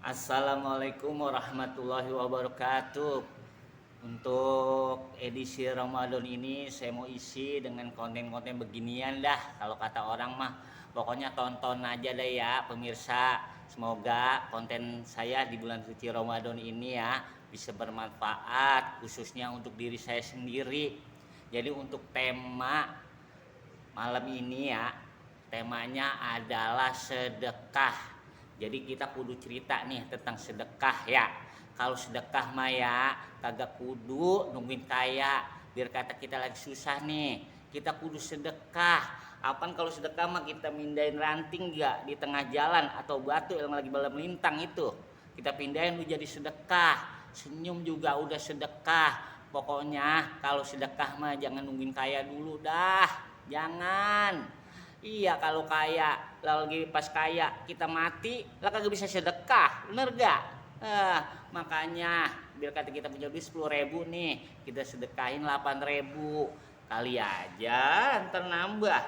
Assalamualaikum warahmatullahi wabarakatuh. Untuk edisi Ramadan ini saya mau isi dengan konten-konten beginian dah. Kalau kata orang mah pokoknya tonton aja deh ya pemirsa. Semoga konten saya di bulan suci Ramadan ini ya bisa bermanfaat khususnya untuk diri saya sendiri. Jadi untuk tema malam ini ya, temanya adalah sedekah. Jadi kita kudu cerita nih tentang sedekah ya. Kalau sedekah mah ya kagak kudu nungguin kaya biar kata kita lagi susah nih. Kita kudu sedekah. Apaan kalau sedekah mah kita mindahin ranting gak di tengah jalan atau batu yang lagi bala melintang itu. Kita pindahin lu jadi sedekah. Senyum juga udah sedekah. Pokoknya kalau sedekah mah jangan nungguin kaya dulu dah. Jangan. Iya kalau kaya, lagi pas kaya kita mati, lah kagak bisa sedekah, bener gak? Makanya biar kata kita punya duit 10.000 nih, kita sedekahin 8.000 kali aja, ntar nambah.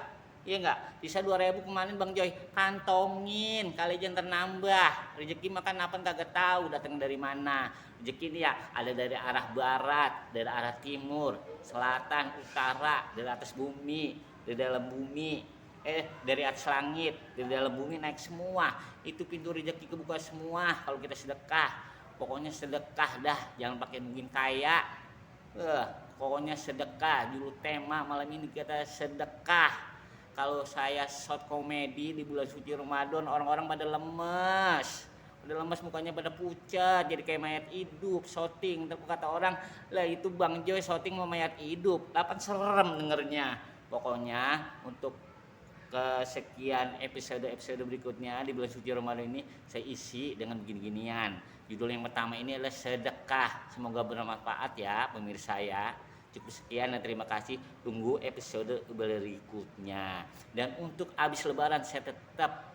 Iya nggak? Bisa 2.000 kemarin Bang Joy kantongin, kali aja ntar nambah. Rezeki makan apa kagak tahu datang dari mana. Rezeki ini ya ada dari arah barat, dari arah timur, selatan, utara, dari atas bumi, dari dalam bumi, dari atas langit, dari dalam bumi naik semua. Itu pintu rezeki kebuka semua kalau kita sedekah. Pokoknya sedekah dah, jangan pakai nungguin kaya. Pokoknya sedekah. Dulu tema malam ini kita sedekah. Kalau saya short komedi di bulan suci Ramadan, orang-orang pada lemes. Pada lemes mukanya pada pucat, jadi kayak mayat hidup, shooting. Tapi kata orang, lah itu Bang Joy shooting mau mayat hidup. Lapan serem dengernya. Pokoknya untuk kesekian episode berikutnya di bulan suci Ramadan ini saya isi dengan begini-ginian. Judul yang pertama ini adalah sedekah. Semoga bermanfaat ya pemirsa ya. Cukup sekian dan terima kasih. Tunggu episode berikutnya. Dan untuk habis lebaran saya tetap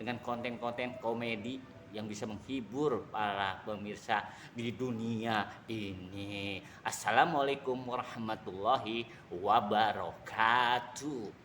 dengan konten-konten komedi yang bisa menghibur para pemirsa di dunia ini. Assalamualaikum warahmatullahi wabarakatuh.